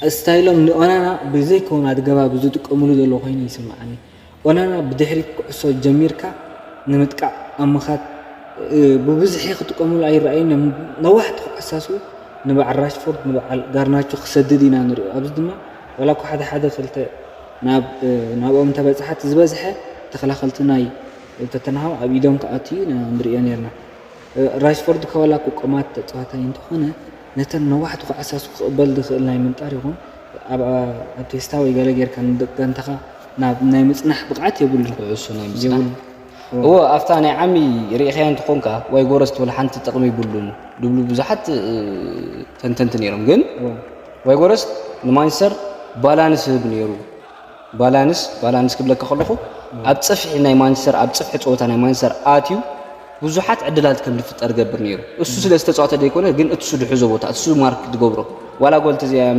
ስታይሎም ንኦናና ብዘይከውን ኣገባብ ዝጥቀምሉ ዘሎ ኮይኑ ይስምዓኒ። ኦናና ብድሕሪት ኩዕሶ ጀሚርካ ንምጥቃዕ ኣብ ምኻድ ብብዝሒ ክጥቀምሉ ኣይረኣዩን እዮም። ነዋሕቲ ክዓሳሱ ንበዓል ራሽፎርድ ንበዓል ጋርናቾ ክሰድድ ኢና ንሪኦ። ኣብዚ ድማ ዋላ እኳ ሓደ ሓደ ክልተ ናብኦም እንተበፅሓት ዝበዝሐ ተኸላኸልቲ ናይ ቶተንሃም ኣብ ኢዶም ክኣትዩ ኢና ንሪኦ ነርና። ራሽፎርድ ከ ዋላ እኮ ቆማት ተፃዋታይ እንተኾነ ነተን ነዋሕቲ ክዓሳሱ ክቕበል ዝኽእል ናይ ምንጣር ይኹን ኣብ ቴስታ ወይ ገለ ጌርካ ንጋንታኻ ናብ ናይ ምፅናሕ ብቕዓት የብሉን። ኩዕሶ ናይ ምፅናሕ እዎ ኣብታ ናይ ዓሚ ርኢኻያ እንተኾንካ ዋይ ጎረስት ወላ ሓንቲ ጥቕሚ ይብሉን ድብሉ ብዙሓት ተንተንቲ ነይሮም። ግን ዋይ ጎረስት ንማንቸስተር ባላንስ ህብ ነይሩ። ባላንስ ባላንስ ክብለካ ከለኹ ኣብ ፅፍሒ ናይ ማንቸስተር ኣብ ፅፍሒ ፀወታ ናይ ማንቸስተር ኣትዩ ብዙሓት ዕድላት ከም ዝፍጠር ገብር ነይሩ። እሱ ስለ ዝተፃወተ ዘይኮነ ግን እሱ ድሕዞ ቦታ እሱ ማርክ ዝገብሮ ዋላ ጎል ተዘያ